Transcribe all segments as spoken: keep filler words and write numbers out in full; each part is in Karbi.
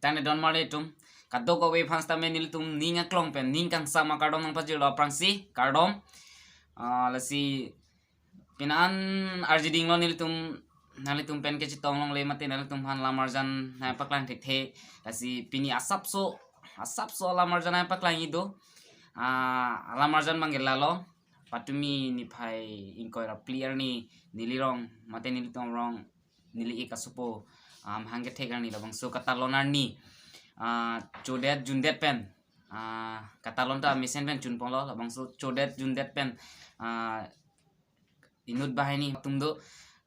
Tangte don marli atum, kadokave aphan sitame nelitum ning aklong pen ning kangsam akardom nangpajirlo aphrangsi, kardom. Ah, lasi pini an arjudinglo nelitum, nanglitum pen kachetong longle mate nanglitum aphan alam arjan nangpaklang thekthe. Lasi pini asapso, asapso alam arjan nangpaklang ido. Ah, alam arjan abangke lalo. Patumi niphai ingkoi ra phli arni neli rong mate nelitum rong, neli ik asopo, ah, mahang kethek arni labangso katalon arni, ah, chodet jundet pen, ah, katalon ta mesen pen chunponglo, labangso chodet jundet pen, ah, inut banghini atum do,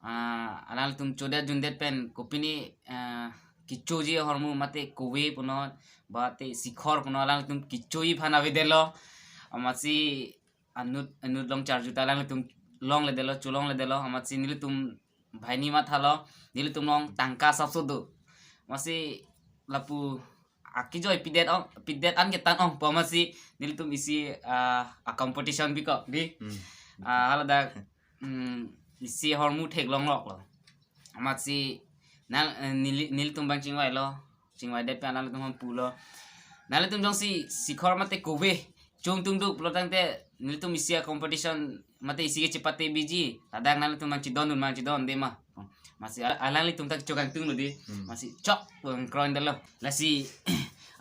ah, alangtum chodet jundet pen kopine, ah, kechoji ahormu mate kove punon, mate sikhor punon, alangtum kechoji aphan avedetlo. Amatsi anut, anut long charju ta alangtum longledetlo, cholongledetlo, amatsi nelitum banghini mathalo, nelitum long tangka asapso do. Amatsi lapu akejoi pidet ong, pidet an ketang ongpo amatsi nelitum isi, ah, a competition bikok dei. Hmm. Ah, haladak, hmm, isi ahormu theklongloklo. Amatsi nang, eh, neli, nelitum abang chingvailo, chingvaidet pen nanglitum aphan pulo. Nanglitum jongsi sikhor mate kove chungtung duk pulo tangte nelitum isi a competition mate isi kachepate biji, ladak nanglitum abang chedondun abang chedonde ma. Amatsi al-, alanglitum ta kecho kangtunglo dei. Hmm. Amatsi chok abang kroindetlo. Lasi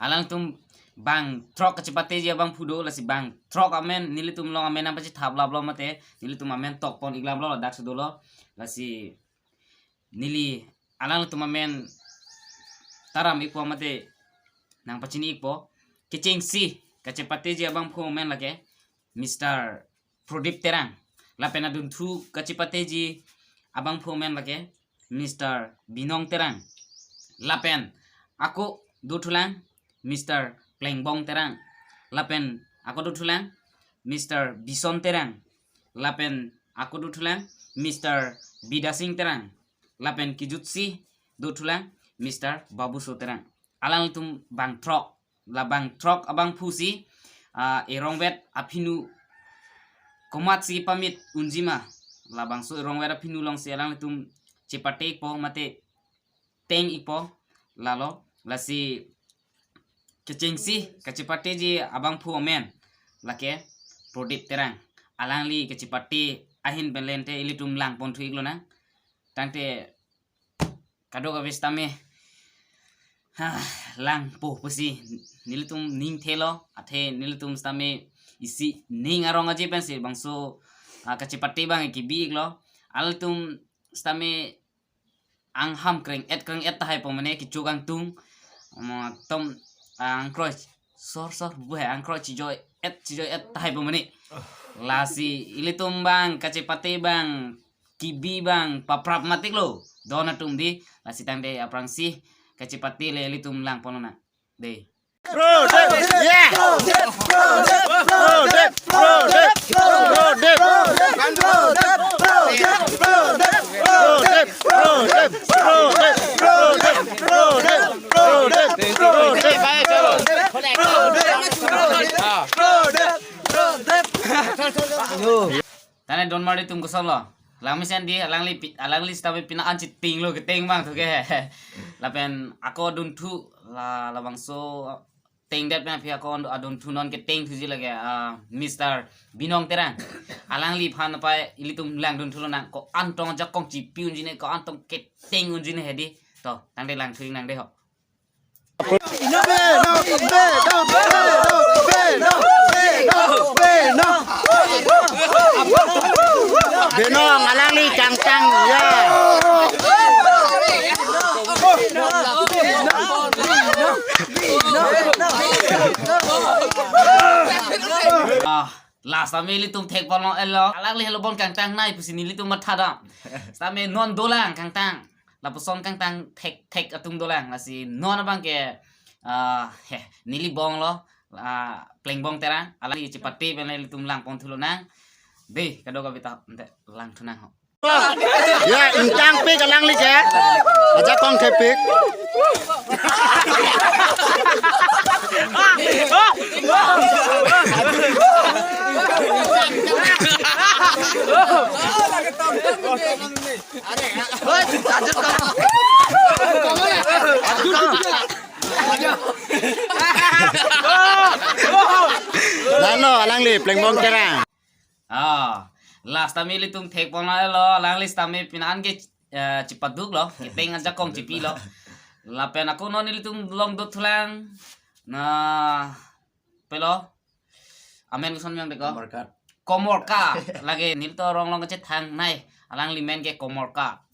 alangtum bang throk kachepateji abangphu do, lasi bang throk amen nelitum long amen nangpachethap laplo mate nelitum amen tokpon ik laplo, ladak si dolo. Lasi neli alangtum amen taram ikpo mate nangpachini ikpo. Kechengsi kachepateji abangphu amen lake Mister Prodip Terang. Lapen adunthu kachepateji abangphu amen lake Mister Binong Terang. Lapen ako dothulang Mister Plengbong Terang. Lapen ako dothulang Mister Bison Terang. Lapen ako dothulang Mister Bidasing Terang. Lapen kejutsi dothulang Mister Babuso Terang. Alangtum bang throk, la bang throk abangphusi, ah, erongvet aphinu komatsi pamit unji ma, labangso erongvet aphinu longsi alangtum chepate ikpo mate teng ikpo, lalo. Lasi kechengsi kachepateji abangphu amen lake Prodip Terang. Alangli kachepate ahin pen lente ilitum langponthu iklonang. Tangte kadokave sitame, ha, langpo pusi nelitum ning thelo, athe nelitum sitame isi ning arong aje pensi bangso, ah, kachepate abang kebi iklo. Alangtum sitame angham kreng-et kreng-et tahai po mane kecho kangtung. Mo tom angkroi sor sor bu hai angkroi chejoi-et chejoi-et tahai po mane. Lasi ilitum abang kachepate abang kebi abang paprap matiklo don atum dei. Lasi tangte aphrangsi kachepate le ilitum langponlonang dei. Prodip, yeah. Prodip, Prodip, Prodip, Prodip. Tangte don marli atum kosonlo. Langmesen dei, alangli pi-, alangli sitame pini an chitinglo, keteng abang thu ke. Lapen ako adunthu, la, labangso tengdet pen aphi ako adunthu non ketengthuji lake, ah, Mister Binong Terang. Alangliphan pa ilitum langdunthulonang, ko-an tong ajakong chipi unji ne, ko-an tong keteng unji ne hedi. To, tangte langthu iknang dei ho. Binong, alangli kangtang, ya. Ah, last time ilitum thekponlo elo. Alangli helo bon kangtangnei pusi nelitum mathadam. Sitame non dolang kangtang. Lapuson kangtang thekthek atum dolang, lasi non abangke, ah, he, neli bonglo, ah, Plengbong Terang, alangli chepate pen ilitum langponthulonang. Dei, kadokave ta, ante, langthunang ho. Ya, ingtangpik alangli ke. Ajakong thepik. Lalo alangli Plengbong Terang. Ah, last time ilitum thekpon lo, alangli sitame pinan ke, eh, chepaduk lo, keteng ajakong chepilo. Lapen ako non ilitum longdot thulang. Na pelo. Amen koson yang deko. Komorka. Komorka. Lake nelitum arong along kachethangnei. Alangli men ke Komorka.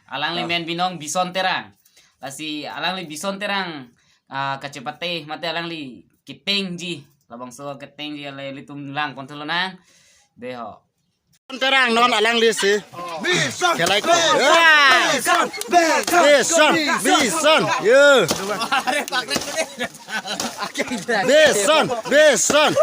Alangli men binong Bison Terang. Lasi alangli Bison Terang, ah, kachepate mate alangli ketengji. Labangso ketengji ale ilitum langpon thu lonang. Dei ho. Terang non alangli si. Bison. Kelai ko. Bison. Bison. Bison. Bison. Yo. Bison. Bison.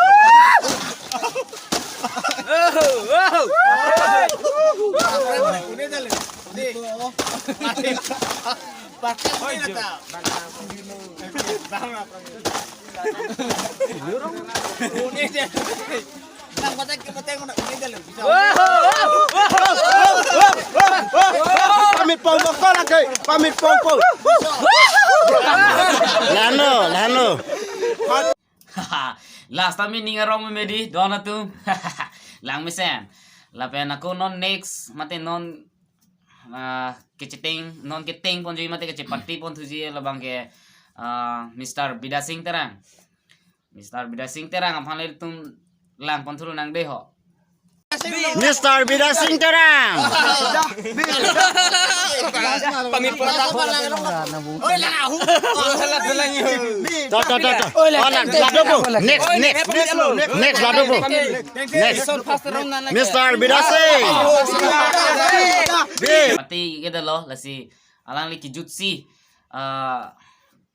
Pamit pong pong ko lake, pamit pong pong. Lalo, lalo. Last time ning arong meme dei, don atum. Lang mesen. Lapen ako non next, mate non, ah, kacheteng, non ketengponji mate kachepatepon thuji labang ke, ah, Mister Bidya Sing Terang. Mister Bidya Sing Terang aphan ilitum langpon thu lonang dei ho. Mister Bidya Sing Terang. Pamit pon ta. Oi, lang ahu. Oi, lang ahu. Ta, ta, ta, ta. Oh, lang, lado po. Next, next. Next, lado po. Next. Mister Bidya Sing. Bi. Mati kedalo, lasi alangli kejutsi. Ah,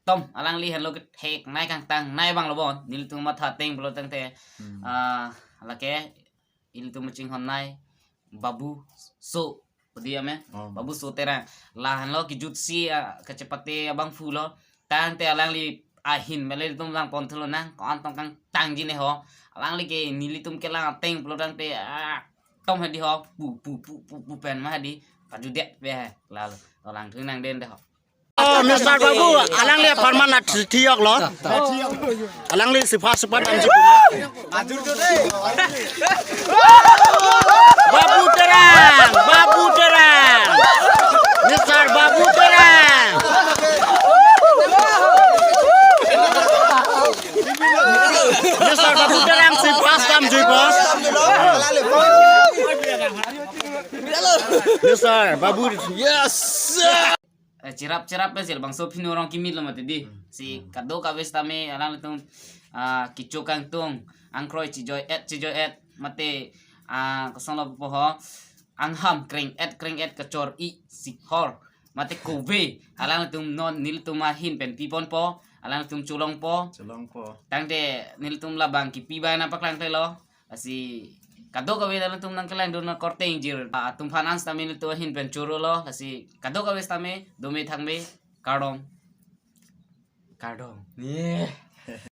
tom, alangli henlo ketheknei kangtangnei abang lo bon. Nelitum matha ateng pulo tangte. Hmm. Ah, lake ilitum machinghonnei Babu So, padi ame? Oh. Babu So Terang. La henlo kejutsi, ah, kachepate abangphu lo. Tangte alangli ahin mele ilitum langpon thu lonang, ko-an tong kangtangji ne ho. Alangli ke nelitum kelang ateng pulo tangte, ah, tom hadi ho, pu, pu, pu, pu, pu pen ma hadi, pajudet pe hai. Lalo, to lang thu nang den dei ho. Oh, Mister Babu, alangli apharman athi yok lo. Alangli sipha sipha dam si. Babu Terang, Babu Terang. Mister Babu Terang. Mister Babu Terang sipha dam si bos. Mister Babu. Yes. Eh, cherap cherap pe sir bangso phinu arong kimi lo mati dei. Hmm. Si kadokave sitame alanglitum, ah, kecho kangtung, angkroi chejoi-et chejoi-et mate, ah, koson lo po ho, angham kreng-et kreng-et kachor-i sikhor mate kove, alanglitum non nelitum ahin pen piponpo, alanglitum cholongpo. Cholongpo. Tangte nelitum labang kipi ba nangpaklang telo. Lasi kadokave alanglitum nangkelang dun akorte ingjir, ah, atum aphan an sitame nelitum ahin pen choro lo. Lasi kadokave sitame dome thangme, kardom. Kardom. Yeah.